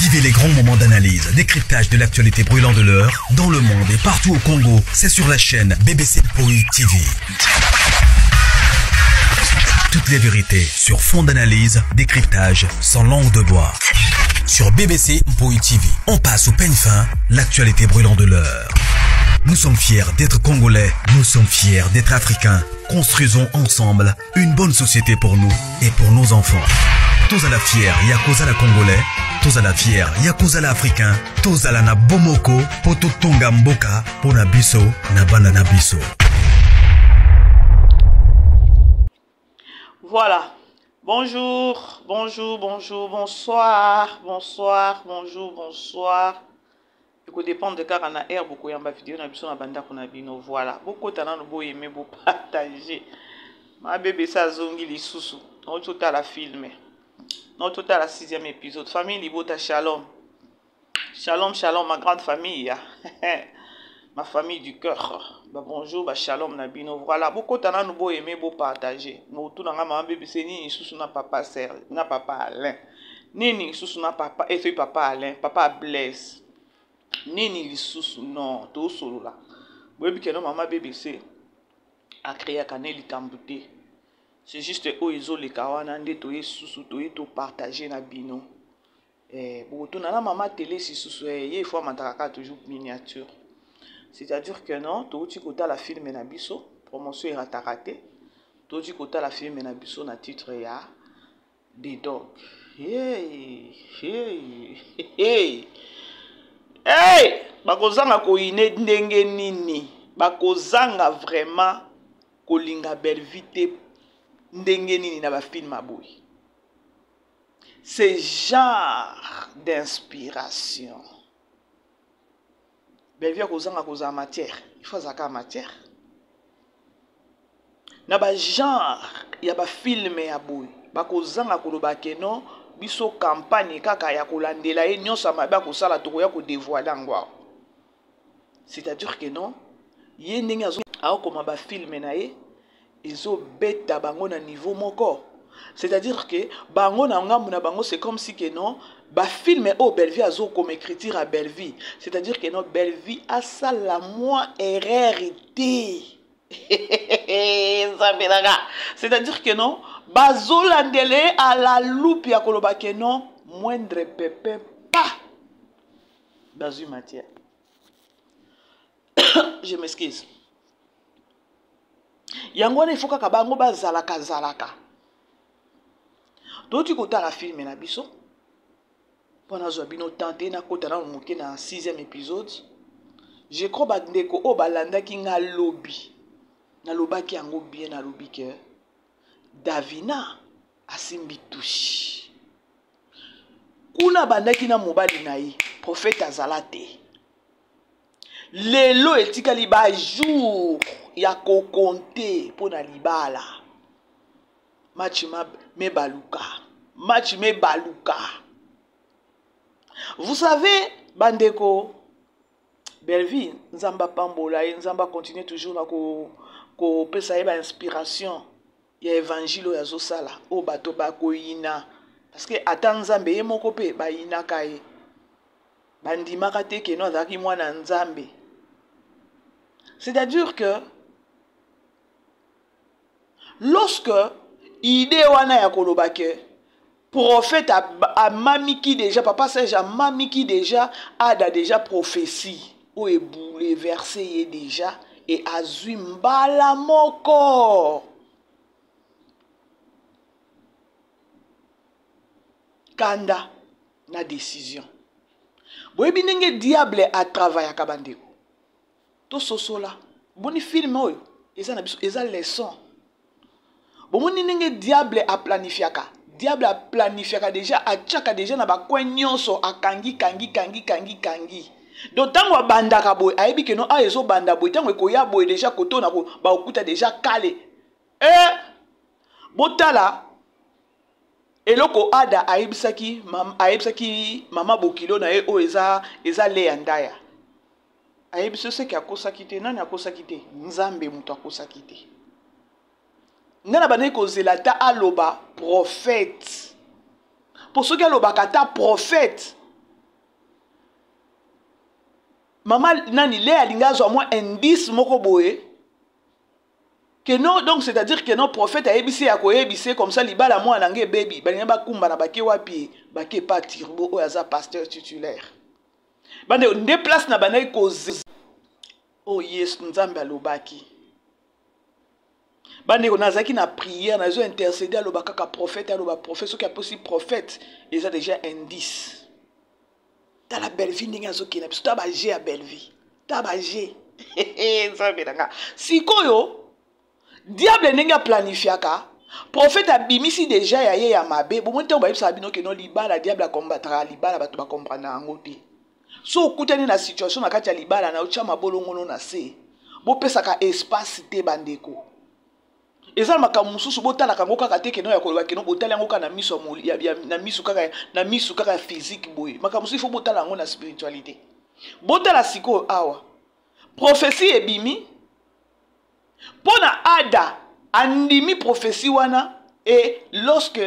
Vivez les grands moments d'analyse, décryptage de l'actualité brûlante de l'heure, dans le monde et partout au Congo. C'est sur la chaîne BBC Poi TV. Toutes les vérités sur fond d'analyse, décryptage, sans langue de bois. Sur BBC Mpoi TV, on passe au peigne fin l'actualité brûlante de l'heure. Nous sommes fiers d'être Congolais, nous sommes fiers d'être Africains. Construisons ensemble une bonne société pour nous et pour nos enfants. Tous à la fière, Yakoza la Congolais, tous à la fière, Yakoza la Africain, tous à la na Bomoko, Poto Tonga Mboka, Pona Biso, na Bana na Biso. Voilà. Bonjour, bonjour, bonjour, bonsoir, bonsoir, bonjour, bonsoir. ekodépendre kaka na heure bokoyamba video na biso na bandako na bino. Voilà, bokota nano, boyeme, bopartage. Mabebesa azongi lisusu, nauti otala film, nauti otala sixième épisode. Famille libota, shalom, shalom, shalom, ma grande famille, ma famille du cœur. Ba bonjour, ba shalom na bino. Voilà, bokota nanu, boyeme, bopartage. Motuna nga, mama bebese, nini lisusu na papa Serge, na papa Alain? Nini lisusu na papa esoki papa Alain, papa Blaise, nini lisusu? Non, tosolola. Boyebi keno mama BBC acréaka ne likambo te, c'est juste oyo ezoleka wana nde toye susu, toye topartage na bino. Bokotuna na mama Telesi susu, ye ifo amataka kaka toujours miniature. C'est-à-dire que non, touti kotala film na biso, promotion erataka te. Touti kotala film na biso na titre ya The Dog. Hey, hey, hey. Hey! Bakozanga koyine ndenge nini? Bakozanga vraiment kolinga Bellevue te ndenge nini na bafilm ya boye? Ce genre d'inspiration, Bellevue akozanga kozala matière, il faut azalaka matière na bagenre ya bafilm ya boye. Bakozanga koloba ke non, biso campagne kaka ya kolandela ye, nyonso ya mabe akosala, tokoya kodévoiler yango awa. C'est-à-dire que non, ye ndenge aokoma bafilm na ye, ezobeta bango na niveau moko. C'est-à-dire que bango na ngambu na bango, c'est comme si que non, bafilm oyo Bellevue azokoma, écriture ya Bellevue, c'est-à-dire que non, Bellevue asala mwa erreur te. Nzambe nanga, c'est-à-dire que non, bazolandela ye à la loupe ya koloba ke non, moindre pépin pa bazwi matière. Je m'excuse. Yango wana ifo kaka bango bazalaka zalaka. Toti kotala film na biso mpo nazwa bino tante, nakota nano moke na sixième épisode. Je crois bandeko oyo balandaki nga lobi, nalobaki yango bien. Nalobi ke Davina asimbi touche kuna, bandaki na mobali na ye, prophète azala te. Lelo etikali bajour ya kocompter mpo na libala. Match mebaluka, match mebaluka. Vous savez, bandeko, Bellevue, Nzambe apambola ye, Nzambe acontinue toujours na kopesa ye bainspiration ya évangile oyo azosala, oyo bato bakoyina, parce que ata Nzambe ye moko mpe bayinaka ye, bandimaka te keno azalaki mwana Nzambe. C'est-à-dire que lorsque idée wana ya koloba ke prophète amamiki déjà, papa Serge amamiki déjà, ada déjà prophétie oyo ebouleverse ye déjà e azwi mbala moko kanda na décision. Boyebi ndenge diable atravaillaka, bandeko. Tososola boni film oyo eza na biso, eza leçon. Bomoni ndenge diable aplanifiaka? Diable aplanifiaka déjà, atiaka déjà na bacoin nyonso, akangi, kangi, kangi, kangi, kangi. Donc ntango abandaka boye, ayebi ke no, awa ezobanda boye, ntango ekoya boye déjà, koto na bakokuta déjà kale. E botala eloko Ada ayebisaki, ayebisaki mama bokilo na ye oyo eza Leya Ndaya. Ayebisi oseki, akosaki te. Nani akosaki te? Nzambe moto akosaki te. Ngai na bandaki kozela ata aloba prophète, mpo soki alobaka ata prophète. Mama nani Lea alingi azwa mwa indice moko boye que non, donc c'est-à-dire que non, prophète ayebisi ya koyebise comme ça libala mwana na nge ebebi. Balingi bakumba na bake wapi? Bake pa Turbo oyo aza pasteur titulaire. Bande nde place na bandaki koze. Oh Yesu, Nzambe alobaki. Bandeko, nazalaki na prière, nazo intercéder, aloba kaka prophète, aloba prophète, soki aposi prophète eza déjà indice. Tala Bellevue ndenge azokende biso, tala ba jeu ya Bellevue, tala ba jeu. Nzambe na nga. Sikoyo diable ndenge aplanifiaka, prophète abimisi déjà ya ye ya mabe. Bomoni ntango bayebisaka bino ke no libala, diable akombatraka libala, bato bakomprendre yango te. So okutani na situation na kati ya libala na otya mabolongono na se, bopesaka espace te bandeko. Eza na makambo mosusu botalaka yango kaka te keno ya koloba keno botali yango kaka na miso ya, ya, na miso kaka, na miso kaka ya physique boye. Makambo mosusu il faut botala yango na spiritualité. Botala sikoyo awa prophétie ebimi mpo na Ada, andimi prophétie wana. Et lorsque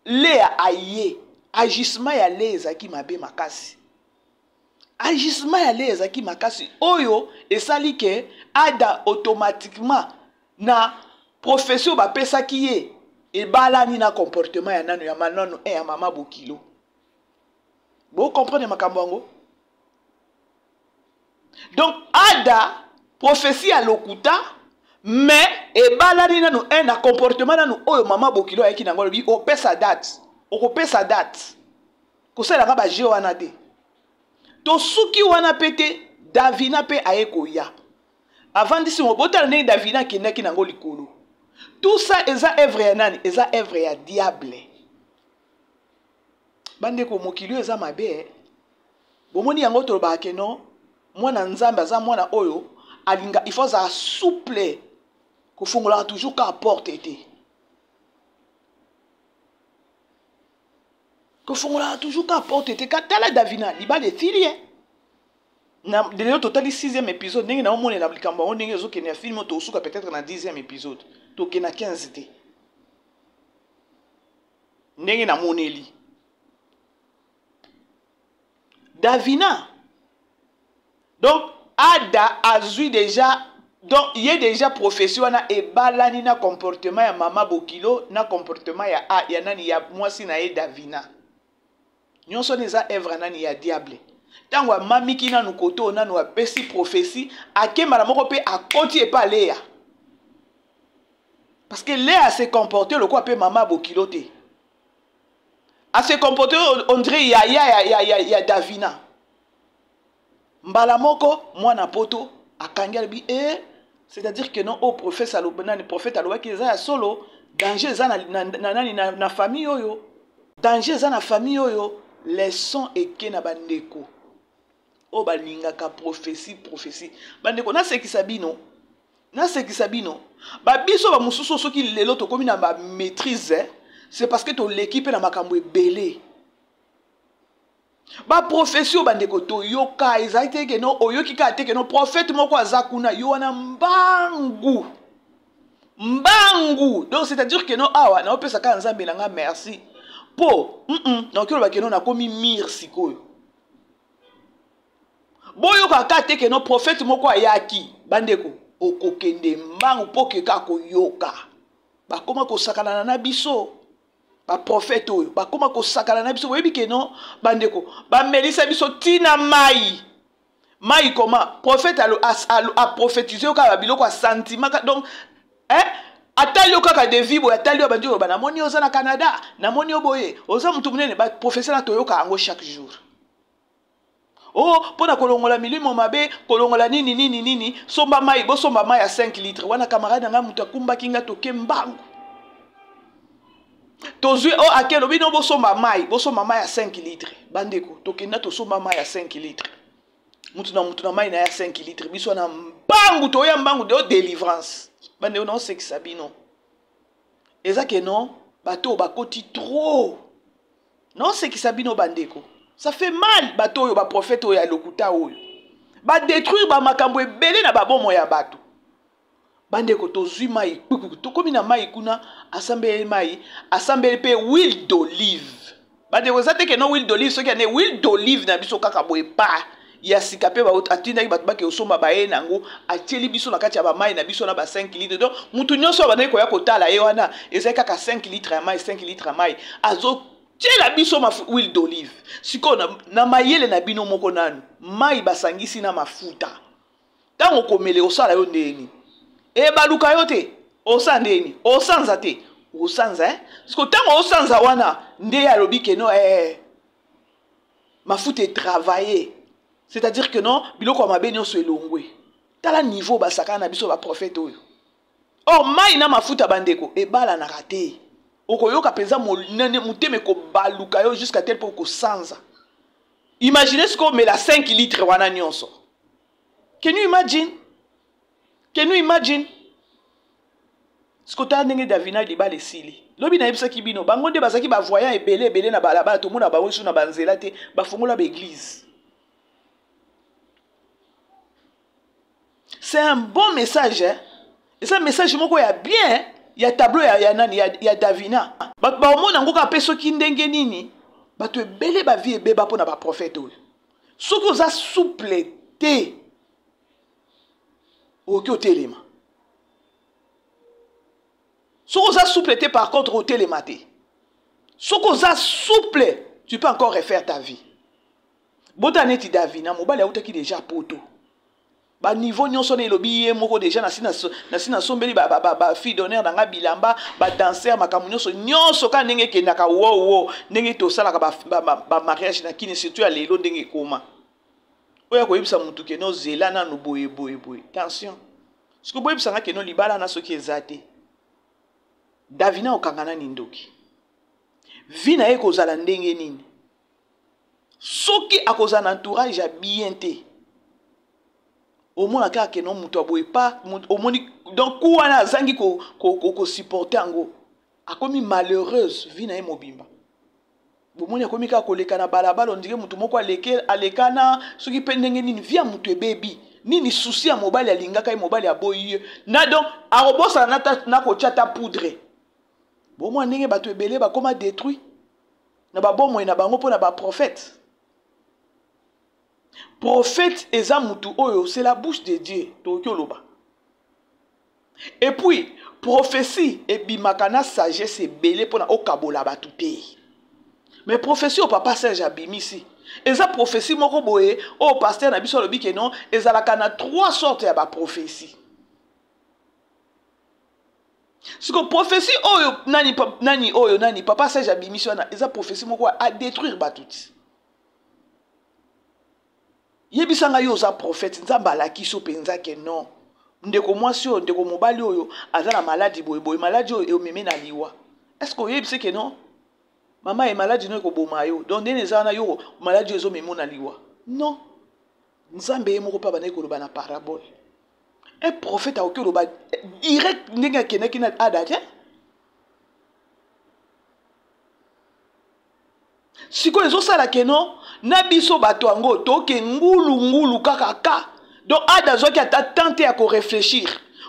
Lea aye, agissement ya Lea ezalaki mabe makasi. Agissement ya Lea ezalaki makasi oyo esali ke Ada automatiquement na prophétie oyo bapesaki ye ebalani na comportement ya nano ya manano ya mama bokilo. Bo comprendre makambo yango? Donc Ada prophétie ya lokuta, mais ebalani nanu na comportement nanu oyo mama bokilo ayaki nango. Alobi opesa date, okopesa date, kosalelaka ba jeu wana te. Tosuki wana mpe te, Davina mpe aye koya avandisi ngo. Botala ndenge Davina akendaki nango likolo. Tout ça eza œuvre ya nani? Eza œuvre ya diable. Bandeko, mokili oyo eza mabe, eh. Bomoni yango, tolobaka ke non, mwana Nzambe aza mwana oyo alinga, il faut azala souple, kofungolaka toujours kaka porte te, kofungolaka toujours kaka porte te. Tala Davina, libala etili ye na lelo. Totali 6e épisode, ndenge naomonela likambo yango, ndenge ezokende ya film, tosuka peut-être na 10e épisode, tokende na 15 te. Ndenge namoneli Davina, donc Ada azwi déjà, donc ye déjà prophétie wana ebalani na comportement ya mama bokilo, na comportement ya nani, ya mwasi na ye Davina. Nyonso wana eza œuvre nani? Ya diable. Ntango amamiki nanu koto oyo nanu apesi prophétie, akembala moko mpe akoti epa Lea, parce que Lea se comporte lokola mpe mama bokilo te, ase comporte on dirait ya ya ya ya, ya Davina. Mbala moko mwana poto akangi, alobi e c'est-à-dire que non, oyo prophète alobi nani, prophète alobaki eza ya solo. Danger eza na, na, na, nani, na famille oyo, danger eza na famille oyo. Leçon eke na bandeko oyo balingaka prophétie, prophétie. Bandeko, nasekisa bino, nasekisa bino. Babiso bamosusu, soki lelo tokomi na bamaîtrise, c'est parce que toleki mpe na makambo ebele. Baprophétie oyo bandeko toyoka, ezali te ke no oyoki kaka te ke no prophète moko aza kuna, yo wana mbangu mbangu. Donc c'est-à-dire ke no awa naopesa kaka Nzambe na nga merci, mpo nakoki oloba ke no nakomi mire. Sikoyo boyoka kaka te ke no prophète moko ayaki. Bandeko, okokende mbangu mpo ke kaka koyoka. Bakoma kosakanana na biso, baprofete oyo bakoma kosakana na biso. Boyebi ke no bandeko, bamelisa biso ntina mai mai. Koma prophète aprophétise yo kaka babiloko ya sentiment, donc eh, atali yo kaka devis boye, atali yo, abandi oyo: namoni oza na Canada, namoni yo boye, oza motu monene. Baprofesseur na toyoka yango chaque jour. Oh, mpo na kolongola milimo mabe, kolongola nini nini nini, somba mai, bosomba mai ya 5 litre wana. Camarade na ngai, moto akumbaki nga, toke mbangu, tozwi o ake, lobi no bosomba mai, bosomba mai ya 5 litre. Bandeko, tokenda, tosomba mai ya 5 litre, mutu na mutu na mai na ya 5 litre. Biso wana mbangu, toya mbangu de délivrance. Bandeko, naosekisa bino, eza ke non, bato oyo bakoti trop. Naosekisa bino bandeko, ça fait mal. Bato oyo, baprofete oyo ya lokuta oyo, badétruire bamakambo ebele na babomo ya bato. Bandeko, tozwi mai, tokomi na mai kuna, asambeli mai, asambeli mpe huile d'olive. Bandeko, eza te ke no huile d'olive, soki ane huile d'olive na biso kaka boye pa. ya sika mpe atindaki bato bake kosomba baye na yango, atieli biso na kati ya bamai na biso na ba 5 litre. Donc motu nyonso oyo abandaki koya kotala ye wana ezali kaka 5 litre ya mai, 5 litre ya mai, azotiela biso huile d'olive. Sikoyo na mayele na bino moko, nanu mai basangisi na mafuta, ntango okomele osala yo ndeni? Ebaluka yo te, osala ndeni? Osanza te, osanza, eh? Siko ntango osanza wana nde ye alobi que non, mafuta etravaille, c'est-à-dire que non, biloko ya mabe nyonso elongwe. Tala niveau basakana na biso baprofete oyo. Or mai na mafuta, bandeko, ebalanaka te. Okoyoka mpenza motema ekobaluka yo jusqu'à tel point okosanza. Imagine sikoyo omela 5 litre wana nyonso. Can you imagine? Can you imagine? Siko tala ndenge Davina, libala esili. Lobi nayebisaki bino, bango nde bazalaki bavoyant ebele ebele na balabala, tomona bango lisusu na banzela te, bafongola baeglise. C'est un bon message, hein? Eza message moko ya bien ya tableau ya nani ya Davina. Bato baomona yango kaka mpe soki ndenge nini bato ebele bavie ebeba mpo na baprofete oyo. Soki oza souple te, okoki otelema. Soki oza souple te, par contre, otelema te. Soki oza souple, tu peux encore refaire ta vie. Bota neti Davina, mobali autaki déjà poto, baniveau nyonso na elobi ye moko déjà nasi nasombeli bafille d'honneur na nga bilamba, badanser, makambo nyonso nyonso, kaka ndenge ekendaka wowo, ndenge tosalaka bamariage na kini, surtout ya lelo ndenge ekoma oyo akoyebisa motu que non, zela nanu boye boye boye. Tension. Soki boyebisanga que non, libala na soki eza te, Davina okanga nani ndoki, vie na ye kozala ndenge nini soki akozala na entourage ya bien te? Omona kaka que non, moto aboye pa omoni. Donc ku wana azangi kosupporte yango, akomi malheureuse vie na ye mobimba. Bomoni, akomi kaka koleka na balabala, on dirait motu moko alekana soki mpe ndenge nini. Vie ya motu ebebi nini? Souci ya mobali, alingaka ye, mobali aboyi ye na donc akobosana na kotia ta poudre. Bomona ndenge bato ebele bakóma détruit na babomoi na bango mpo na baprophète. Prophète eza mutu oyo, c'est la bouche de Dieu, tokoki oloba. Et puis prophétie ebimaka na sagesse ebele mpona okabola bato te. Mais prophétie oyo papa Serge abimisi eza prophétie moko boye oyo pasteur na biso alobi que non, ezalaka na trois sortes ya baprophétie. Siko prophétie oyo nani oyo nani papa Serge abimisi wana eza prophétie moko adétruire bato ti. Yebisa ngai, yo oza prophète, Nzambe alakisi yo mpenza que non, ndeko mwasi oyo, ndeko mobali oyo aza na maladi boyeboye, maladi oyo ememi na liwa. Est ce que oyebisi que non, mama ye, maladi no ekoboma yo? Donc ndenge eza wana, yo maladi oyo ezomema na liwa? Non, Nzambe ye moko mpe abandaki koloba na parabole. Un prophète akoki koloba direct ndenge akendaki na Ada te. Sikoyo ezosala que non, na biso bato yango toke ngulungulu kaka ka. Donc Ada azwaki ata temps te ya korefléchir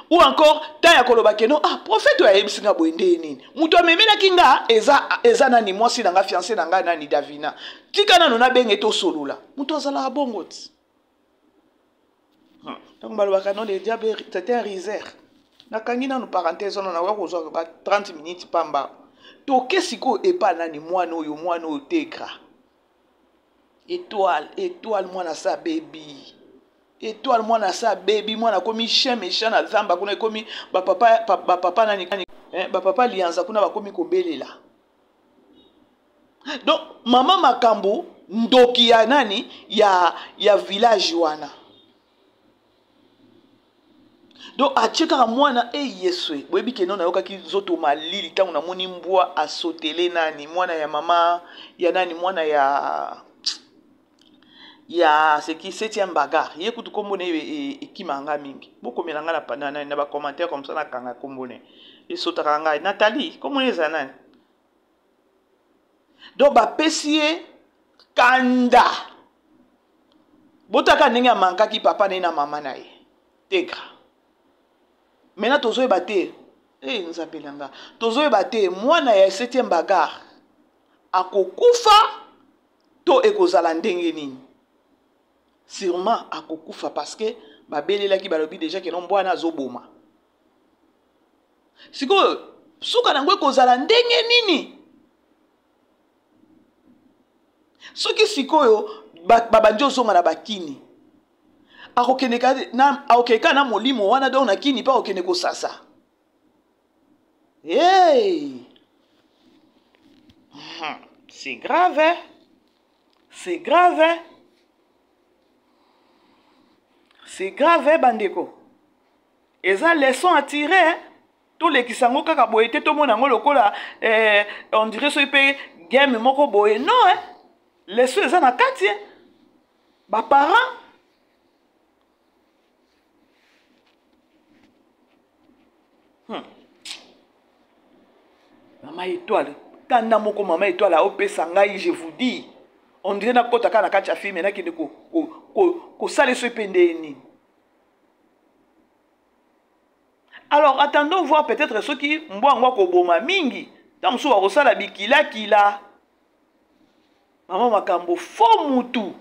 ou encore temps ya koloba que non, ah, prophète oyo ayebisi nga boye, nde nini moto amemelaki nga eza nani? Mwasi na nga, fiancé na nga nani, Davina. Tika nano nabenge, tosolola. Moto azalaka bongo ti ntango balobaka non, le diable, c'est un rusé. Nakangi nanu parenthèse wana, nakoka kozwa ba 30 minutes pamba. Toke sikoyo epa nani? Mwana oyo, mwana oyo Tegra Étoile. Étoile mwana sa bebi, Étoile mwana sa bebi, mwana akomi chien méchant na zamba kuna. Ekomi bapapa, bapapa nani, eh, bapapa lianza kuna bakomi kobelela. Donc mama makambo, ndoki ya nani ya village wana. Donc atie kaka mwana e Yesu. Boyebi que non, nayokaki nzoto malili ntango namoni mbwa asotele nani, mwana ya mama ya nani, mwana ya seki septième bagarre. Ye kutu nkombo na ye ekima nga mingi. Bokomela nga na bacommentaire comme ça, nakanga nkombo na ye, esotaka ngai. Nathalie, nkombo na ye eza nani? Donc bapesi ye kanda. Botaka ndenge amankaki papa na ye na mama na ye Tegra. Maintenant tozoyeba te e Nzambe na nga, tozoyeba te mwana ya septième bagarre akokufa to ekozala ndenge nini. Sûrement akokufa parce que babelelaki, balobi déjà ke no mbwa wana azoboma. Sikoyo suka na yango ekozala ndenge nini? Soki sikoyo babandi ozonga na bakini, akokende kaka na molimo wana, donc na kini mpe akokende kosasa. Hey! C'est grave, hein? C'est grave, hein? C'est grave, hein, bandeko? Eza leçon à tirer, hein? Tolekisa yango kaka boye te, tomona yango lokola, on dirait soki mpe game moko boye. Non, hein? Leçon eza na kati, hein? Ba parents Mama Étoile, kanda moko Mama Étoile aopesa ngai, je vous dis, on dirait nakota kaka na kati ya filme, nakende kosala eso epe ndenge nini. Alors attendons voir, peut-être soki mbwa yango akoboma mingi, ntango mosusu akosala bikilakila. Mama Makambo, faux mutu,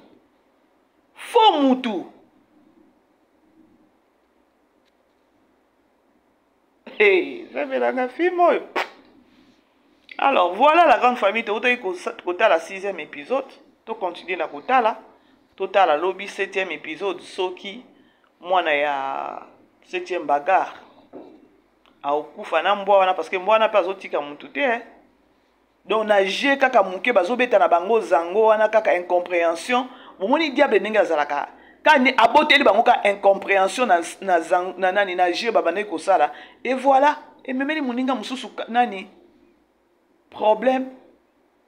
faux mutu. Hey, nzambe film oyo. Alors voilà la grande famille, toutaki kotala 6e épisode, to continuer na kotala, totala lobi 7e épisode, soki mwana ya 7e bagarre akokufa na mbwa wana, parce que mbwa wana mpe azotika mutu te, eh. Donc na jeu kaka moke bazobeta na bango zango wana kaka incompréhension. Bomoni diable ndenge azalaka, kani aboteli bango ka incompréhension na nani, na jeu babandaki kosala, et voilà ememeli moninga mosusu nani problème,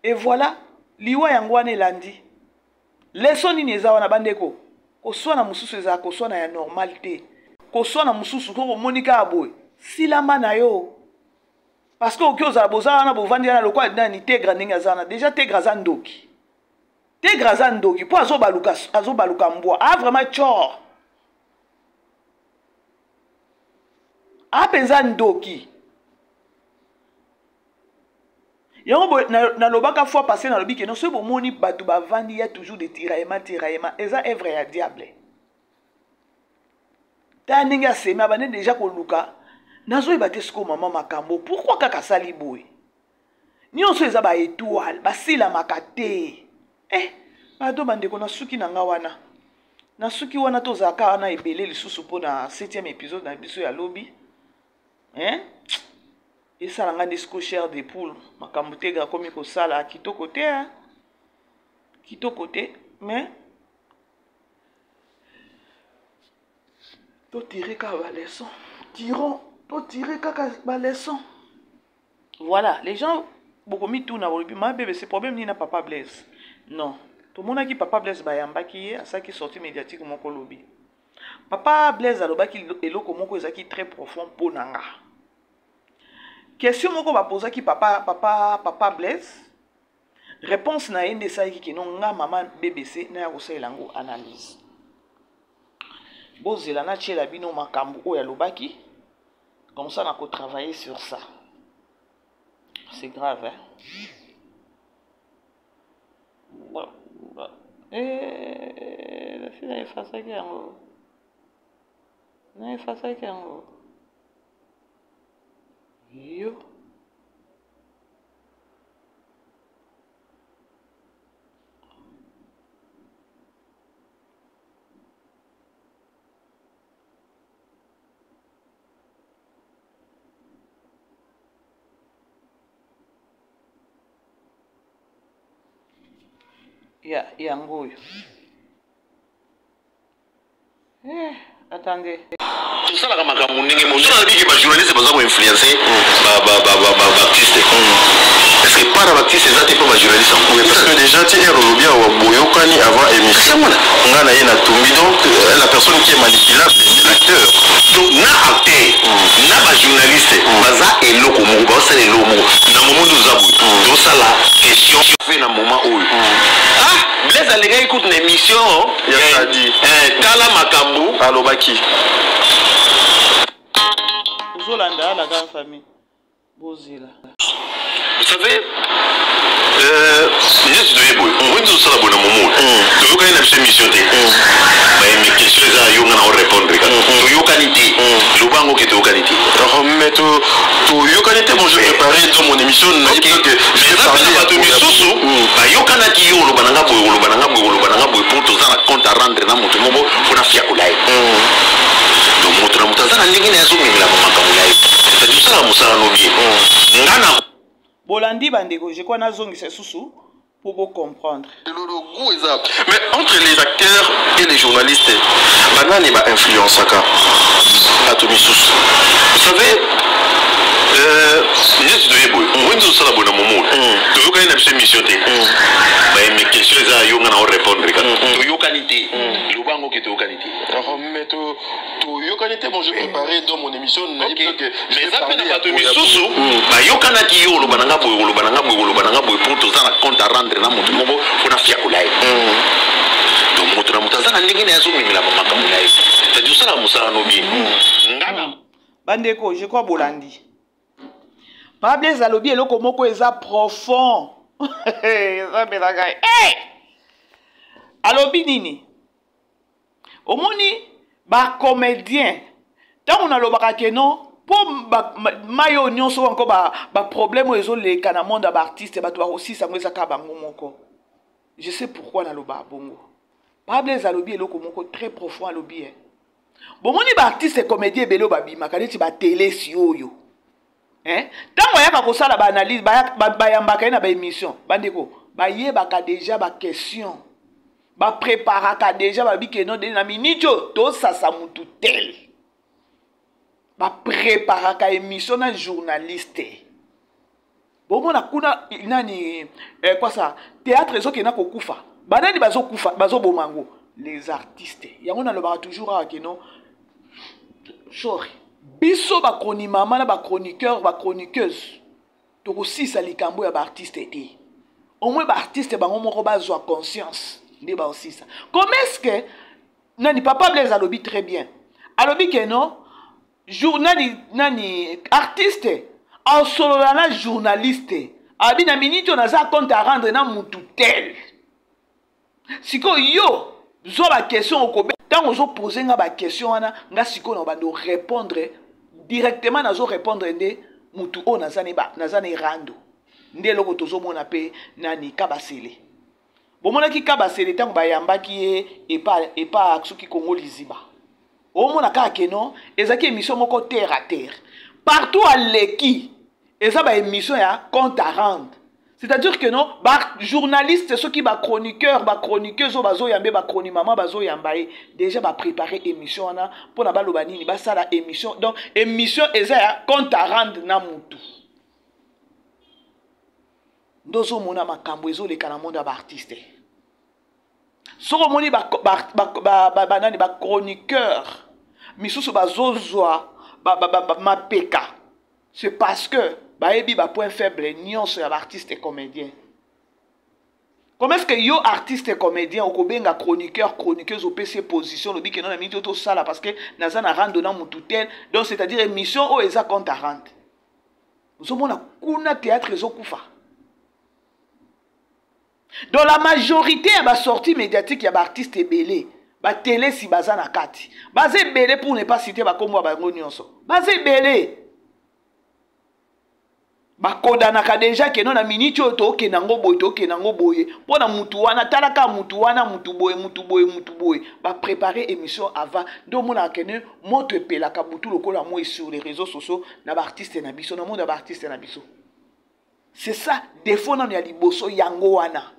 et voilà liwa yango wana elandi. Leçon nini eza wana, bandeko? Koswana mosusu ezala koswana ya normal te. Koswana mosusu koko omoni kaka boye, silama na yo, parce que oki ozala bozala wana, bovandi wana lokola nani, Tegra ndenge aza wana déjà. Tegra aza ndoki, Tegra aza ndoki mpo azobaluka mbwa. A vraiment tchor, a mpenza ndoki yango. Nalobaka fois passé, nalobi ke non, soki bomoni bato bavandi ya toujours de tiraillement, tiraillement eza œuvre ya diable. Tala ndenge asemi, abandi déjà koluka. Nazoyeba te sikoyo Mama Makambo pourquoi kaka asali boye. Nyonso eza baétoile, basilamaka te. Eh, pardon bandeko, nasuki na nga wana, nasuki wana. Tozalaka wana ebele lisusu mpona 7e épisode na biso ya lobi, hein? Esala nga nde siko chair de poule. Makambo te akomi kosala kitoko te, hein? Kitoko te, mais totire kaka baleçon, tirons, totire kaka baleçon. Voilà, les gens bokomituna, bolobi mabebe, c'est problème nini na Papa Blaise? Non, tomonaki Papa Blaise, bayambaki ye, asalaki sortie médiatique moko lobi. Papa Blaise alobaki eloko moko ezalaki très profond mpo na nga. Question moko bapozaki papa Blaise, réponse na ye nde esalaki keno nga Mama BBC naya kosalela yango analyse. Bozela natiela bino makambo oyo alobaki, comme ça nako travailler sur ça. C'est grave, hein? Bon, bon. Eh, na efasaki yango, na efasaki yango yo. Ya yango oyo. Eh, attendez. Tosalaka makambo ndenge mosusu. Nalobiki bajournaliste baza koinfluence baartiste. Est ce que part na baartiste eza te mpo bajournaliste yango? Parce que déjà ti ere olobi awa, boyokani avant émission, nga na ye natumbi. Donc la personne qui est manipulable, c'est l'acteur. Donc na acteur na bajournaliste baza eloko moko, bazosala eloko moko. Na moment nde oza boye, tozosala question fe na moment oyo. Ah, Blaise alekaki kutu na émission Ya Sadi. Tala makambo alobaki. Ozolanda la grande famille, bozela. Vous savez, neti toye boye, omoni, tozosala boye na momo, toyokani na biso émission te. Loba yango ke toyokani te. Mais toyokani te. Bon, je préparé dans mon émission, nayebi que je vais parler. Bato misusu bayokanaki: yo oloba na nga boye, oloba na nga boye, oloba na nga boye, mpo toza na compte à rendre na moto moko mpona fiakola ye. Donc moto na moto aza na ndenge na ye azomemela makambo na ye, c'est-à-dire osalaka mosala no bien. Nga na Bolandi, bandeko, je crois nazongisa lisusu pour bocomprendre. Le goût eza, mais entre les acteurs et les journalistes, banani bainfluençaka bato misusu? Vous savez, neti toye boye, oyo nde tosala boye na momo, toyokani na biso émission te. Bayeme question eza yo, nga na orépondre kaka. Toyokani te. Loba yango ke toyokani te. Mais toyokani te. Bon, je préparé dans mon émission, nayebi que je vais eza mpe na bato misusu bayokanaki: yo oloba na nga boye, oloba na nga boye, oloba na nga boye, mpo toza na compte à rendre na moto moko mpona fiakola ye. Donc moto na moto aza na ndenge na ye azomemela makambo na ye, c'est-à-dire osalaka mosala no bien. Nga na Bandeko, je crois bolandi. Pables alobi eloko moko eza profond, ezambelaka. Hey! Alobi nini? Omoni bacomédien, ntango nalobaka ke non, mpo mai oyo nyonso wanko, baproblème oyo ezoleka na monde ya baartiste, bato bakosisa yango eza kaka bango moko. Je sais pourquoi nalobaka bongo. Pables alobi eloko moko très profond. Alobi e bomoni baartiste comédien ebele oyo babimaka neti batelesi oyo, ntango ayaka kosala baanalyse, bayambaka ye na baémission. Bandeko, bayebaka déjà baquestion, bapréparaka déjà. Babi ke non, na miniti oyo tosasa mutu tel, bapréparaka émission na journaliste. Bomona kuna nani, kwasa théâtre ezokenda kokufa. Banani bazokufa, bazoboma yango? Les artistes. Yango nalobaka toujours awa ke non, sorry, biso bachroni mama na bachroniqueur, bachroniqueuse, tokosisa likambo ya baartiste te. Au moins baartiste bango moko bazwa conscience nde baosisa. Comment est ce que nani, papa Blaise alobi très bien, alobi ke non, jour nani nani artiste asolola na journaliste, abi na miniti oyo naza compte à rendre na mutu tel. Sikoyo yo zwa baquestion, okobe ntango ozopose nga baquestion wana, nga sikoyo na bando répondre directement, nazorépondre nde mutu oyo naza na erando. Nde eloko tozomona mpe nani, Kabasele. Bomonaki Kabasele ntango bayambaki ye epa soki Kongo Liziba, omona kaka ke non, ezalaki émission moko terre à terre. Partout aleki, eza baémission ya compte à rendre, c'est-à-dire que non, bajournaliste soki bachroniqueur, bachroniqueuse oyo bazoyamba ye, bachroni mama bazoyamba ye, déjà bapréparé émission wana mpona baloba nini, basala émission. Donc émission eza ya compte à rendre na mutu. Nde ozomona makambo ezoleka na monde ya baartiste. Soki omoni banani, bachroniqueur misusu bazozwa mapeka, c'est parce que bayebi bapoint faible nyonso ya baartiste comédien. Comment est-ce que yo artiste comédien okobenga chroniqueur, chroniqueuse, opesi position, olobi ke non, na miniti oyo tosala parce que naza na rando na mutu tel? Donc c'est-à-dire émission oyo eza compte à rendre. Ozomona kuna théâtre ezokufa. Donc la majorité ya basortie médiatique ya baartiste ebele, batelesi baza na kati, baza ebele, pour ne pas citer bakombo ya bango nyonso, baza ebele, bakodanaka déjà ke non, na miniti oyo tookende yango boye, tookende yango boye mpo na mutu wana, talaka mutu wana, mutu boye, mutu boye, mutu boye. Baprépare émission avant. Nde omonaka kene moto epelaka butu lokola moi sur les réseaux sociaux na baartiste na biso, na monde ya baartiste na biso. C'est ça défaut nano ya liboso yango wana.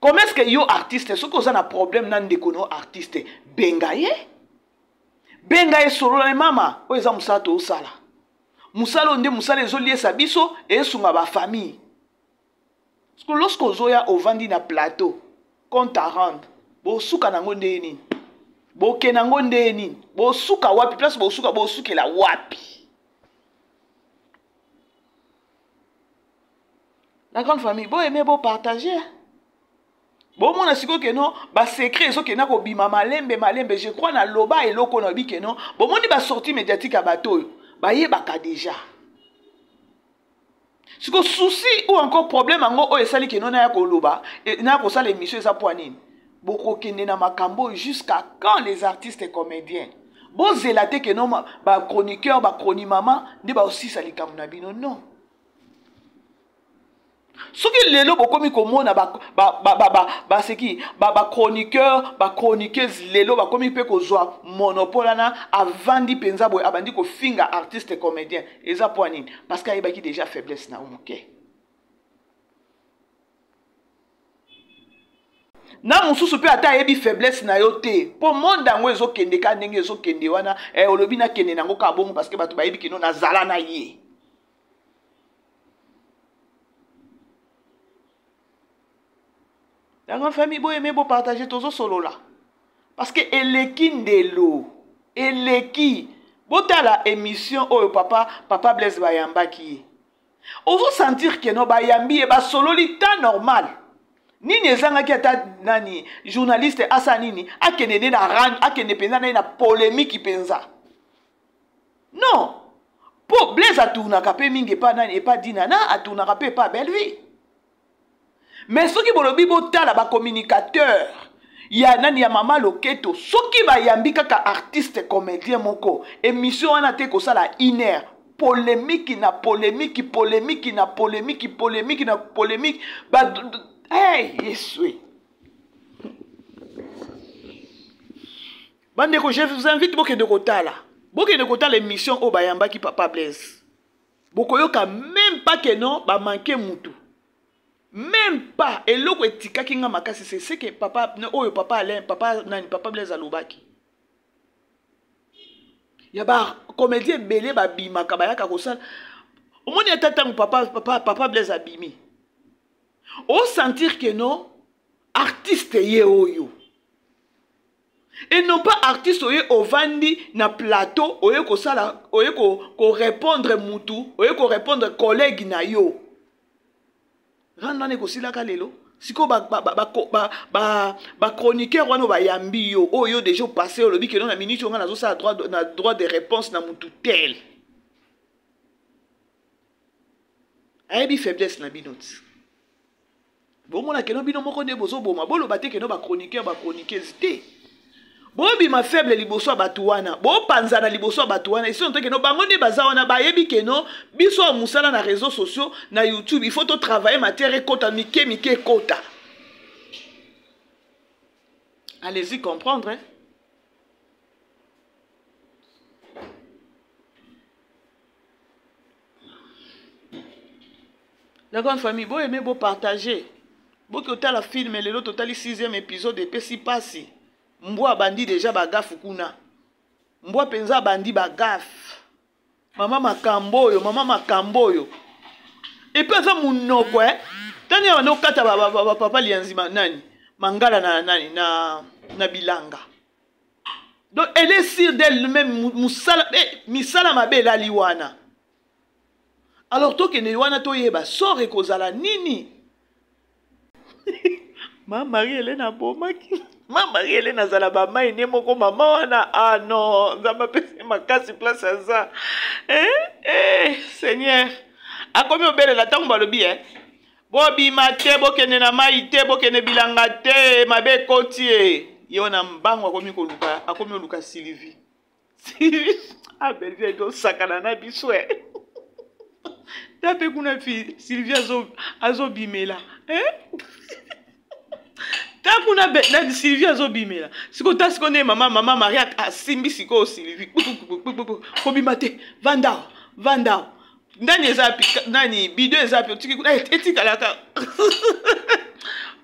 Comment est ce que yo artiste, soki oza na problème na ndeko no artiste, benga ye, benga ye, solola ne mama oyo eza mosala toosala, mosala oyo nde mosala ezoliesa biso, esunga bafamille. Parce que lorsque ozoya, ovandi na plateau, compte à rendre, bosuka nango ndenge nini? Bokende yango ndenge nini? Bosuka wapi? Place bosuka, bosukela wapi? La grande famille, boaime, bopartage. Bomona sikoyo ke non, basecret ezokenda kobima malembe malembe. Je crois naloba eloko na oyebi ke non, bomoni basortie médiatique ya bato oyo bayebaka déjà. Siko souci ou encore problème yango oyo esali ke non, naya koloba, naya kosala émission, eza mpo nini? Bokokende na makambo oyo jusqu'à quand, les artistes et comédiens? Bozela te que non ba chroniqueur, ba chronimama nde baosisa likambo na bino non. Soki lelo bokomi komona ba ba ba ba ba ba seki ba ba chroniqueur, ba chroniqueuse lelo bakomi pe kozwa monopole wana avandi penza boye abandi kofinga artiste comédien eza poa nini? Parce que ayebaki déjà faiblesse na yo moke. Na mosusu mpe ata ayebi faiblesse na yo te mpo monde yango ezokende ka ndenge ezokende wana eh, olobi nakende nango kaka bongo parce que bato bayebi kino nazala na ye. Yango famille boyeme bopartage tozosolola parce que eleki ndelo eleki. Botala émission oyo papa, papa Blaise bayambaki ye. Ozo sentir que no bayambi ye basololi temps normal. Nini ezangaki ata nani journaliste asa nini akende nde na rang akende mpenza naye na polémique mpenza. Non, po Blaise atournaka mpe mingi epa nani epa Dinana atournaka mpe epa Bellevue. Mais soki bolobi botala ba communicateur ya nani ya mama Loketo soki bayambi kaka artiste comédien moko émission wana te kosala une heure polémique na polémique polémique na polémique polémique na polémique ba hey, Yesu bandeko je vous invite bokende kotala bokende kotala émission oyo bayambaki papa Blaise bokoyoka même pas que non ba manquer mutu même pas eloko etikaki nga makasi c'est ce que papa oyo papa Alain papa nani papa Blaise alobaki ya ba comédien ebele babimaka bayaka kosala omoni ata ntango papa, papa, papa Blaise abimi osentir que non artiste ye oyo et non pas artiste oye ovandi na plateau oye kosala oye ko, ko répondre mutu oye ko répondre collègue na yo rando wana ekosilaka lelo sikoyo bachroniqueur wana bayambi yo oyo déjà opasse olobi keno na minute oyo ngai nazosala droit, na droit de réponse na mutu tel ayebi faiblesse na bino ti bomona keno bino moko nde bozoboma boloba te keno bachroniqueur bachroniqueuse te bobima faible liboso ya bato wana bopanzana liboso ya bato wana esi onte keno bango nde baza wana bayebi keno biso ya mosala na réseaux sociaux na YouTube il faut totravailler matière ekota mike mike ekota allez-y comprendre hein? La grande famille, bo aimer, bo partager. Bo ki otala film lelo totali 6e épisode epesi pasi. Mbwa bandi déjà ba gafu kuna. Mbwa penza bandi ba gaffe. Mama makambo oyo, mama makambo oyo. Et puis aza munoko eh. Tani ya bando kata ba, ba, ba, ba papa lianzima nani? Mangala na nani na na bilanga. Donc elle est sûre d'elle-même musala eh, misala mabe elali wana. Alors tokende wana toyeba sort ekozala nini. Ma Marie Hélène abomaki. Ma Marie Hélène azala ba mai ne moko mama wana ah non nzambe apesi makasi place aza. Eh eh Seigneur. Akomi obelela ntango balobi eh. Bobima te bokende na mai te bokende bilanga te mabe ekoti e. Ye wana mbango akomi koluka akomi oluka Sylvie. Sylvie ah Bellevue ezosakana na biso eh. Ta mpe kuna fi Sylvie azobimela eh? Ta kuna na Sylvie azobimela sikoyo ta sikoyo nde mama mama Maria asimbi sikoyo Sylvie kobima te vanda vanda nani eza nani bido eza pe otiki kuna etikalaka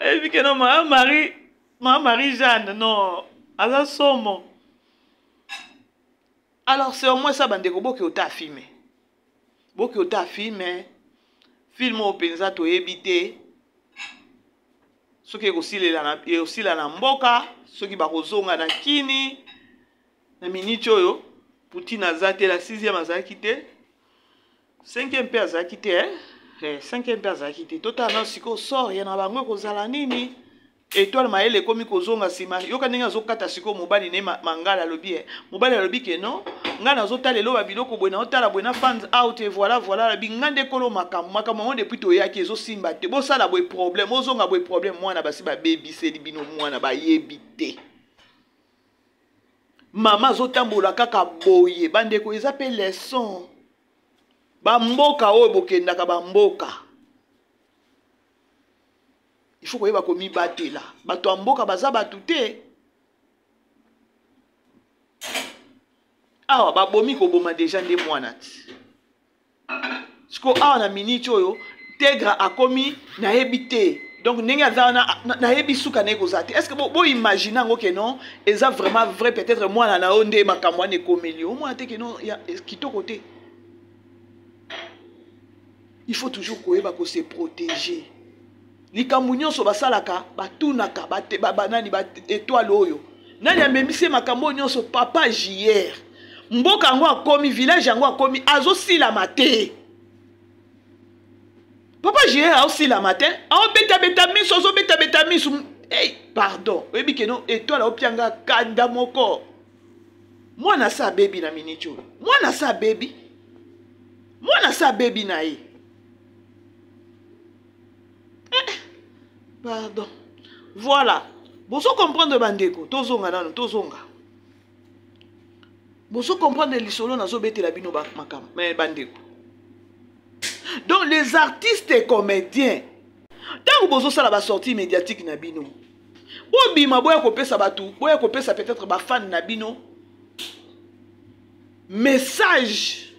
oyebi ke no mama Marie mama Marie Jeanne non aza somo. Alors c'est au moins ça bandeko boki ota filme boki ota filme filme oyo mpenza toyebi te soki ekosila na mboka soki bakozonga na kini na miniti oyo Poutine aza te la 6e azalaki te 5e mpe azalaki te eh? Eh, 5e mpe azalaki te totala nano sikoyo sort ya na bango ekozala nini étoile mayele ekomi kozonga nsima yoka ndenge azokata sikoyo mobali ne mangala alobi eh. Mobali alobi ke non ngai nazotala eloba biloko boye naotala boye na fans out et voilà voilà alobi ngai nde kolo makambo makambo yango depuis toyaki ezosimba te bosala boye problème ozonga boye problème mwana basi babebiseli bino mwana bayebi te. Mama azotambola kaka boye. Bandeko, eza pe leçon. Bamboka oyo bokendaka bamboka, il faut koyeba komibatela. Bato ya mboka baza bato te. Awa babomi koboma deja nde mwana ti. Siko awa na minute oyo Tegra akomi nayebi te. Donc ndenge aza wana nayebi suka na ye kozala te. Est-ce que bo imagine yango ke non, eza vraiment vrai, peut-être mwana na yo nde makambo wana ekomeli yo. Omwana te ke non, ya kitoko te. Il faut toujours koyeba ko se protéger. Likambo nyonso basalaka, batunaka, banani, ba étoile oyo. Nani amemisi ye makambo oyo nyonso? Papa JR. Mboka yango akomi, village yango akomi, azosilama te. Papa JR aosilama te, aobetabeta miso, azobetabeta miso. Hey, pardon, oyebi ke non, étoile aopianga kanda moko. Mwana sa abebi na minute oyo. Mwana sa abebi. Mwana sa abebi na ye. Eh, pardon. Voilà. Bozo comprendre bandeko, tozonga nanu, tozonga. Bozo comprendre lisolo nazo betela bino ba makambo, mais bandeko. Donc les artistes et comédiens, tango bozo sala ba sortie médiatique na bino, bobima boya kopesa batu, boya kopesa peut-être ba fan na bino message.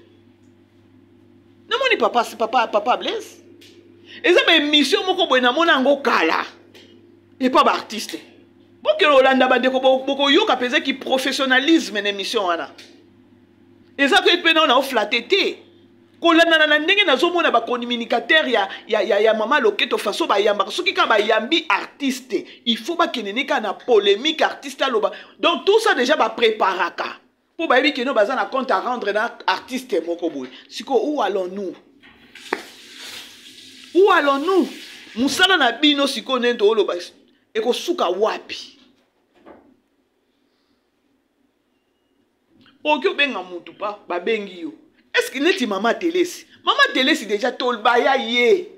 Namoni papa, papa, papa Blaise. Eza ba émission moko boye namona yango kala. Et pas ba artiste. Bokelo olanda bandeko bokoyoka mpenza ki professionnalisme na émission wana. Eza pe pe na oflatte te. Kolandana na ndenge nazomona ba communicateur ya mama Loketo façon bayambaka, soki kaka bayambi artiste, il faut bakende ne kaka na polémique artiste aloba. Donc tout ça déjà ba préparaka. Po bayebi que no baza na compte à rendre na artiste moko boye. Siko où allons-nous? Où allons-nous? Musala na bino siko nento oloba ekosuka wapi? Oki obenga mutu pa babengi yo. Est-ce que neti mama Telesi? Mama Telesi déjà tolbaya ye.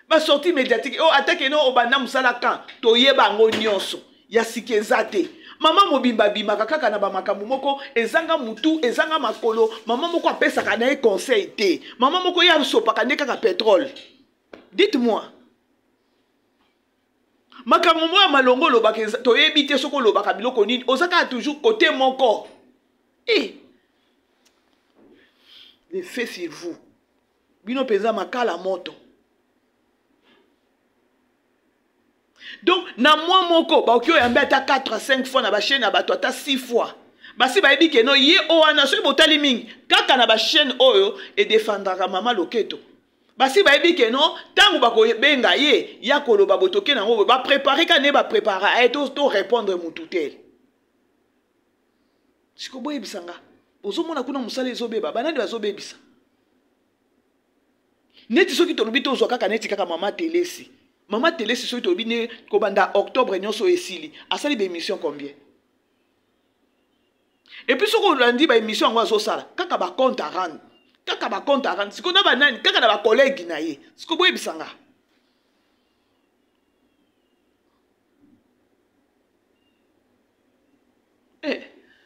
Ba sortie médiatique oh attaque no obanda musala quand toyeba ngo nyonso. Ya sika eza te. Mama mobimba abimaka kaka na ba makambo moko ezanga mutu, ezanga makolo. Mama moko apesaka na ye conseil te. Mama moko ye asopaka nde kaka pétrole. Dites-moi. Makambo moko ya malongo olobaka toyebi te soki olobaka biloko nini, oza kaka toujours côté moko. Eh! Le fait sur vous. Bino penza makala moto. Donc na mois moko baoki oyambi ata 4 à 5 fois na ba chaîne ya bato ata 6 fois. Basi bayebi ke no ye o wana soki botali mingi kaka na ba chaîne oyo e défendraka mama Loketo. Basi bayebi ke no tango bakobenga ye ya koloba botoke nango boye, ba préparer ka ne ba préparer, eh, to répondre mutu te. Siko boyebisa nga, ozomona kuna mosala ezobeba, banani bazobebisa? Neti soki tolobi tozwa kaka neti kaka mama Telesi. Mama Telesi soki tolobi ne kobanda octobre nyonso esili, asali ba émission combien? Et puis soki olandi ba émission yango azosala, kaka ba compte à rendre. Kaka ba compte à rendre. Siko na ba nani, kaka na ba collègue na ye. Siko boyebisa nga. Eh,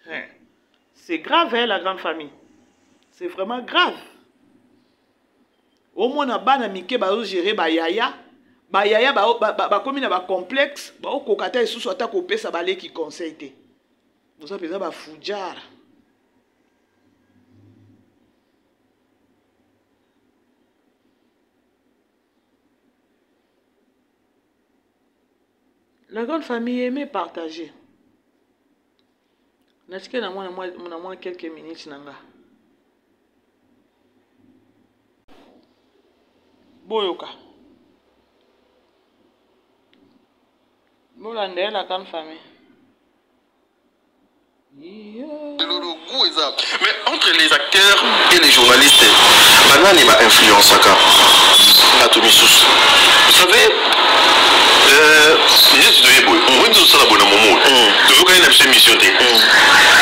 eh. C'est grave, hein, la grande famille. C'est vraiment grave. Au moins, na bana mike bazo gérer ba yaya. Ba yaya ba, ba, ba, ba komi na ba complexe, ba okokata lisusu ata kopesa ba leki conseil te. Boza peza ba fujara. La grande famille aimait partager. Natike na mwa, na mwa quelques minutes na nga. Boyoka. Bolanda la grande famille. Le goût eza. Mais entre les acteurs et les journalistes, banani ba influençaka bato misusu. Vous savez, neti toye boye, omoni tozosala boye na momo oyo, toyokani na biso émission te.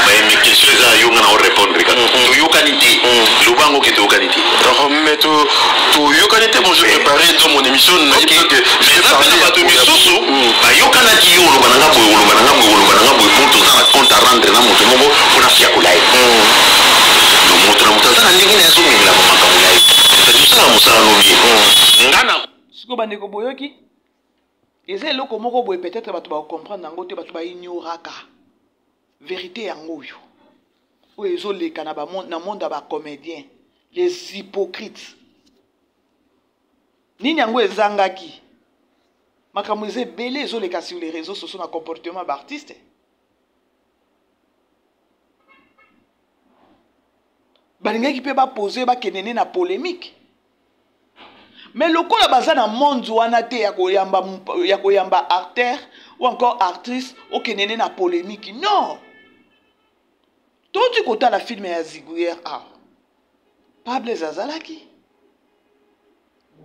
Ba question eza yo nga na répondre kaka. Toyokani te. Loba yango ke toyokani te. Alors, mais toyokani te, bon, je préparais dans mon émission, nayebi que je vais parler bato misusu. Bayokanaki yo oloba na nga boye, oloba na nga boye, oloba na nga boye, po toza na compte à rendre na moto moko. Osalaka no bien. Nga na Sikoyo bandeko boyoki eza eloko moko boye peut-être bato bakocomprendre yango te, bato baignoraka verité yango oyo oyo ezoleka na, ba, na monde ya bacomédien, les hypocrites. Nini yango ezangaki? Makambo eza ebele ezoleka sur les réseaux sociaux na comportement ya baartiste. Balingaki mpe bapose bakende nde na polémique, mais lokola baza na monde wana te ya koyamba, ya koyamba acteur ou encore actrice okende nde na polémique. Non, toti kotala filme ya Ziguier awa, Pables azalaki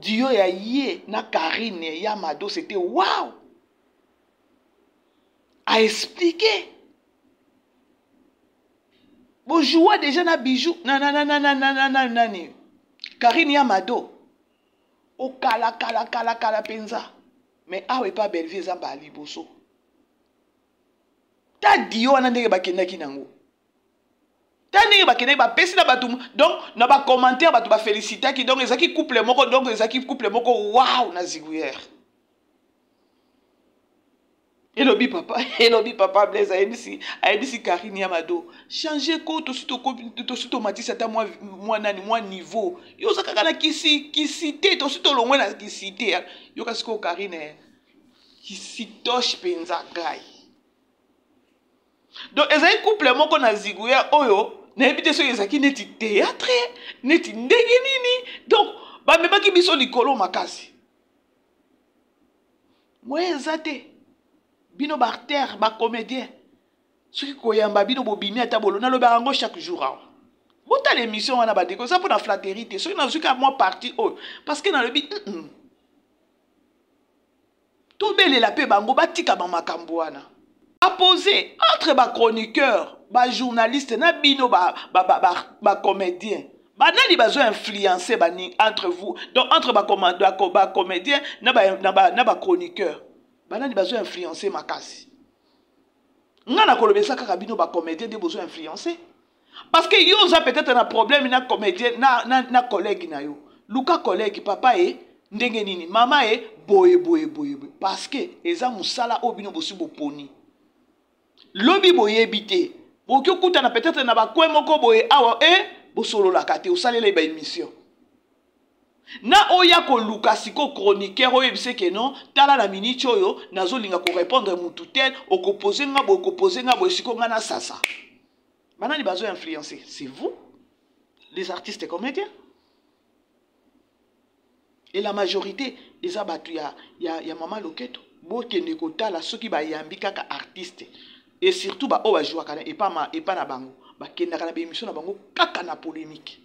dio ya ye na Karine ya Mado, c'était wow, a expliqué bojoua déjà na bijou na na na na na na na na nani Karine ya Mado okala kala kala kala mpenza. Mais awa epa Bellevue eza mbala liboso ta dio wana ndenge bakendaki nango, ta ndenge bakendaki bapesi na bato, donc na bacommentaire bato bafélicitaki, donc ezalaki couple moko, donc ezalaki couple moko wow na Ziguière. Elobi papa, elobi papa Blaise ayebisi Karine ya Mado, change ko tosi tomatisi ata mwa nani mwa niveau, yo oza kaka na kisi kisi te, tosi tolongwe na kisi te. Yoka sikoyo Karine kisitoche mpenza ngai. Donc ezali couple moko na Ziguya oyo nayebi te soki ezalaki neti théâtre neti ndenge nini, donc bamemaki biso likolo makasi. Moye eza te, bino baartere bacomédien, soki koyamba bino bobimi ata bolo, nalobaka yango chaque jour awa. Botala émission wana bandeko, eza mpona flatterie te. Soki nazwi kaka mwa parti oyo parce que nalobi tobelela mpe bango batika bamakambo wana apose entre bachroniqueur, bajournaliste na bino bacomédien, ba, ba, ba banani bazo influencer bani entre vous, donc entre bacomédien na bachroniqueur, banani bazo influencer makasi? Nga na koloba eza kaka bino bacomédien nde bozo influencer, parce que yo oza peut-être na problème na comédien na collègue na yo, luka collègue, papa e ndenge nini, mama e boye boye boye boye, parce que eza mosala oyo bino bosi boponi. Lobi boyebi te, bokoki okutana peut-être na bakwe moko boye awa e bosololaka te, osalela ba émission na oya koluka siko chroniqueur oyo ebise ke non, tala na miniti oyo nazolinga korépondre mutu tel, okopose nga boye, okopose nga boye, siko nga na sasa. Banani bazo influencer? C'est vous les artistes comédiens, et la majorité eza bato ya mama Loketo. Bokende kotala soki bayambi kaka artiste, et surtout baoyo bajouaka na epa na bango, bakendaka na baémission na bango kaka na polémique.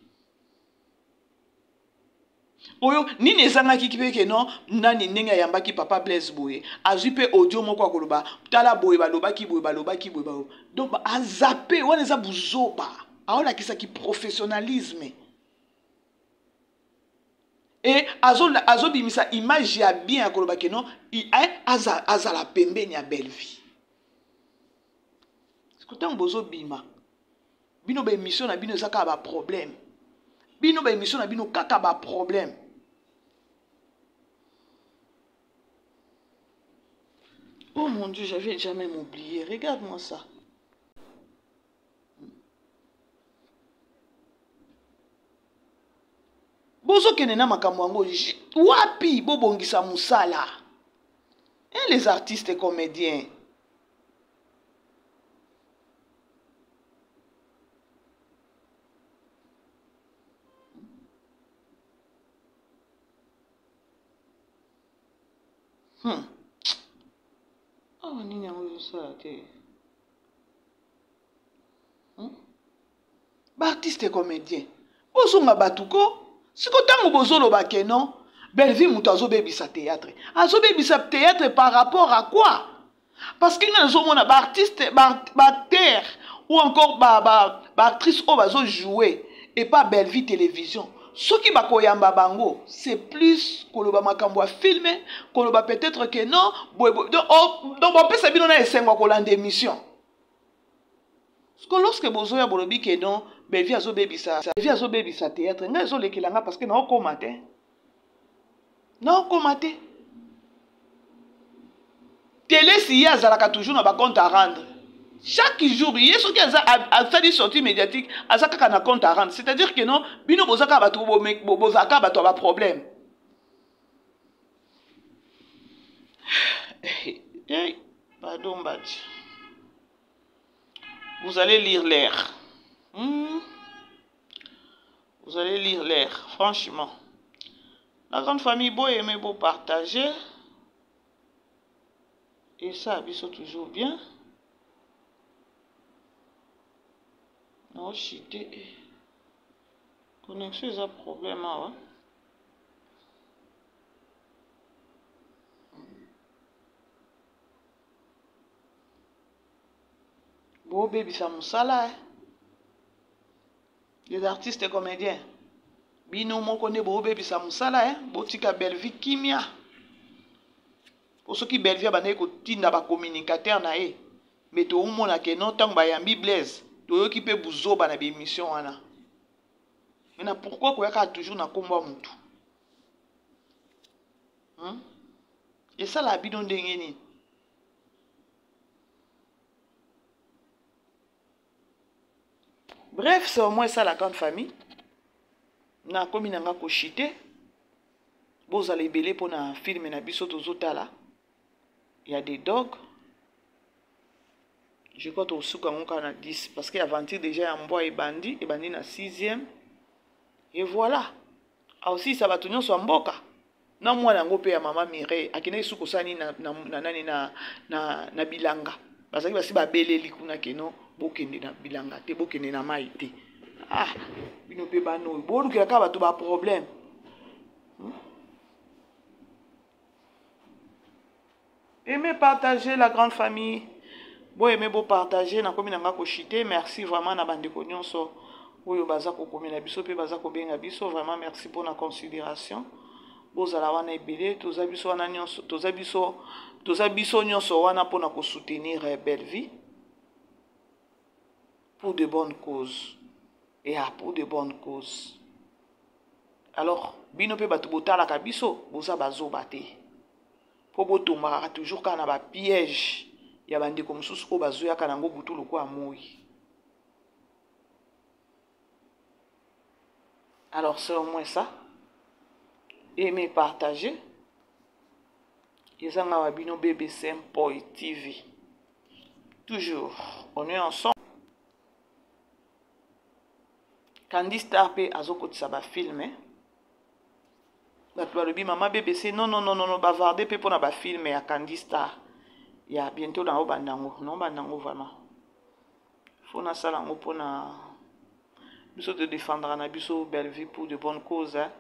Oyo nini ezangaki mpe ke non, nani ndenge ayambaki papa Blaise boye, azwi mpe audio moko akoloba tala boye, balobaki boye, balobaki boye, donc azape wana eza buzoba, aolakisaki professionnalisme e azobimisa image ya bien ya koloba ke non, azala pembeni ya Bellevue. Ntango bozobima bino baémission na bino eza kaka baproblème, bino baémission na bino kaka baproblème. Oh mon Dieu, j'avais jamais oublié. Regarde-moi ça. Bozokende na makambo yango wapi? Bobongisa mosala, hein, les artistes comédiens. Awa nini yango ezosala te? Baartiste comédien, bozonga bato ko. Siko ntango bozoloba ke non, Bellevue moto azobebisa théâtre, azobebisa théâtre par rapport à quoi? Parce que nga nazomona baartiste, baacteur ou encore baactrice oyo bazojoue epa Bellevue Télévision, soki bakoyamba bango, c'est plus koloba makambo ya filme, koloba peut-être que non boye boye, donc, oh, donc bapesa bino na esengo ya kolanda émission. Parce que lorsque bozoya bolobi ke non, Bellevue azobebisa, Bellevue azobebisa théâtre, ngai ezolekela nga parce que naokoma te. Naokoma te. Telesi ye azalaka toujours na ba compte à rendre. Chaque jour ye soki aza asali sortie médiatique aza kaka na compte à rendre. C'est-à-dire que non bino boza kaka bato bozalaka kaka bato ya ba problème. Hey, pardon Mbadi. Vous allez lire l'air. Vous allez lire l'air, franchement. La grande famille, beau aimer, beau partager. Et ça, biso toujours bien. Non, chité. Connexion, eza problème, awa. Bobebisa mosala, eh. Les artistes comédiens. Bino moko nde bobebisa mosala, eh. Botika Bellevue kimia. Po soki Bellevue abandaki kotinda ba communicateur na ye, mais toomona ke non, ntango bayambi Blaise, toyoki mpe buzoba na ba émission wana. Mais na pourquoi koyaka toujours na kombo ya mutu? Esala bino ndenge nini? Bref, c'est au moins ça la grande famille. Nakomi nanga koshite. Bozala ebele mpona film na biso tozotala. Ya des dogs. Je crois tosuka yango kaka na 10 parce que aventure déjà ya mbwa ebandi, ebandi na 6e. Et voilà. Aosilisa bato nyonso ya mboka. Na mwana yango mpe ya mama Mireille akendaki suki kosala nini na, na, na, nani na, na, na bilanga. Bazalaki basi babeleli kuna keno bokende na bilanga te, bokende na mai te. Ah, bino mpe bana oyo bolukela kaka bato ba problème. Aimez partager la grande famille. Bo aimer bo partager na komi nanga ko chiter. Merci vraiment na bandeko nyonso oyo baza kokomela biso pe baza kobenga biso. Vraiment merci pour la considération. Bozala wana ebele, toza biso wana nyonso, toza biso, toza biso nyonso wana pona ko soutenir Bellevue pour de bonnes causes. Et ah, pour de bonnes causes. Alors, bino pe bato botalaka biso, boza bazoba te. Po botombaka toujours kaka na ba piège ya bandeko mosusu oyo bazoyaka nango butu lokola moi. Alors, c'est au moins ça. Aimez, partagez. Ezanga wa bino BBC Mpoy TV. Toujours, on est ensemble. Candy Star pe azokotisa ba film, eh? Bato balobi mama BBC non non non non, bavarde pe pona ba film ya Candy Star. Ya bientôt na obanda ngo, na obanda ngo vraiment. Faut na sala ngo pona biso te défendre na biso Bellevue pour de bonnes causes, hein.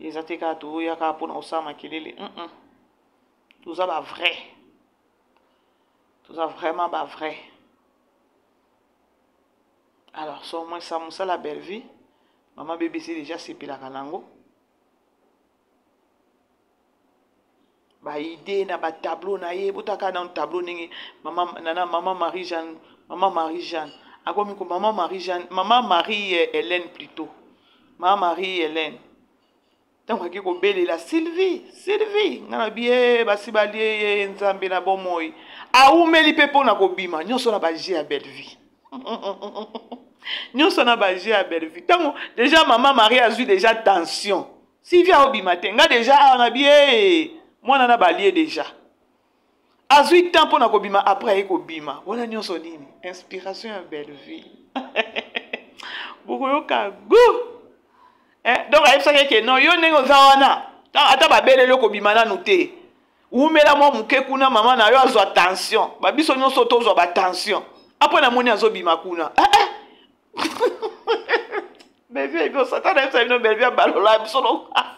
Eza te kaka toyaka pona kosala makelele. Toza ba vrai. Toza vraiment ba vrai. Alors, so moins ça mosala Bellevue, mama BBC déjà sepelaka nango. Ba idée na ba tableau na ye, botaka na tableau ndenge mama nana mama Marie-Jeanne, mama Marie-Jeanne akomi ko mama Marie-Jeanne, mama Marie-Hélène plutôt. Mama Marie-Hélène. Tango ake kobelela Sylvie, Sylvie, nga na bie basi balie ye Nzambe na bomoi. Aumeli pe pona kobima, nyonso na ba jeu ya Bellevue. Nyonso na ba jeu ya Bellevue. Tango déjà mama Marie azui déjà tension. Sylvie aobima te, nga déjà awa na bie mwana na balie déjà. Azui temps pona kobima, après aye kobima. Wana nyonso nini? Inspiration ya Bellevue. Bokoyoka goût. Eh, donc ayebisaki eke non, yo ndenge oza wana, ata babeleli okobima nanu te. Wumela mwa moke kuna, mama na yo azwa tension. Ba biso nyonso tozwa ba tension. Après namoni azobima kuna. Eh, eh. Bellevue ayebi osata na yebisa bino Bellevue abalola biso lokola.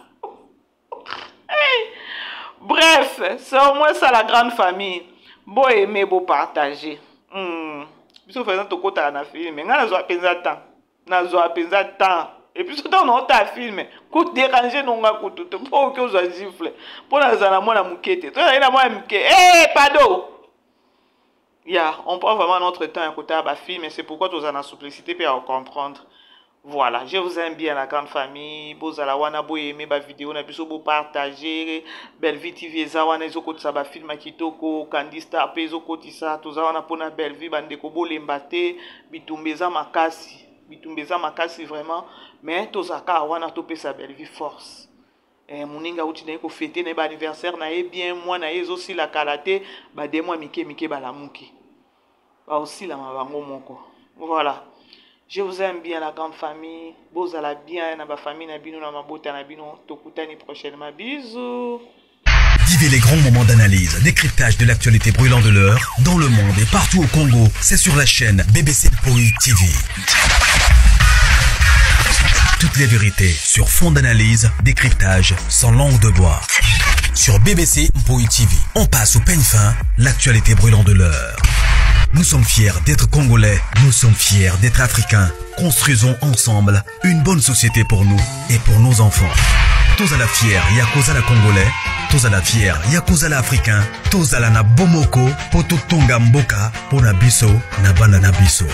Hey. Bref, c'est au moins ça la grande famille. Bo aimer, bo partager. Biso faisant tokotaka na film, nga nazwa penza temps. Nazwa penza temps. Et puis surtout on a film, ko déranger nonga kutu te po oki ozwa gifle. Po nazala na mwana moke te. To na mwana moke. Eh, hey, pardon. Yeah, on prend vraiment notre temps à écouter ba film, et c'est pourquoi toza na simplicité pe à comprendre. Voilà, je vous aime bien la grande famille. Bozala wana bo aimer ba vidéo na biso bo partager. Bellevue TV eza wana ezokotisa ba film ya kitoko, Candy Star pe ezokotisa toza wana pona Bellevue bandeko bolemba te, bitumba eza makasi. Bitumba eza makasi vraiment, mais tozaka wana topesa Bellevue force. Eh, moninga auti na ye kofete na ye ba anniversaire na ye bien, mwana ye ezosila kala te, ba demon mike mike balamuki. Baosilama bango moko. Voilà. Je vous aime bien la grande famille. Bozala bien na ba famille na bino na mabota na bino. Tokutani prochainement. Bisous. Vivez les grands moments d'analyse, décryptage de l'actualité brûlante de l'heure, dans le monde et partout au Congo. C'est sur la chaîne BBC Poi TV. Toutes les vérités sur fond d'analyse, décryptage, sans langue de bois. Sur BBC Mpoi TV, on passe au peigne fin l'actualité brûlante de l'heure. Nous sommes fiers d'être Congolais, nous sommes fiers d'être Africains. Construisons ensemble une bonne société pour nous et pour nos enfants. Tozala fier ya kozala Congolais, tozala fier ya kozala Africain, tozala na bomoko po totonga mboka pona biso na bana na biso.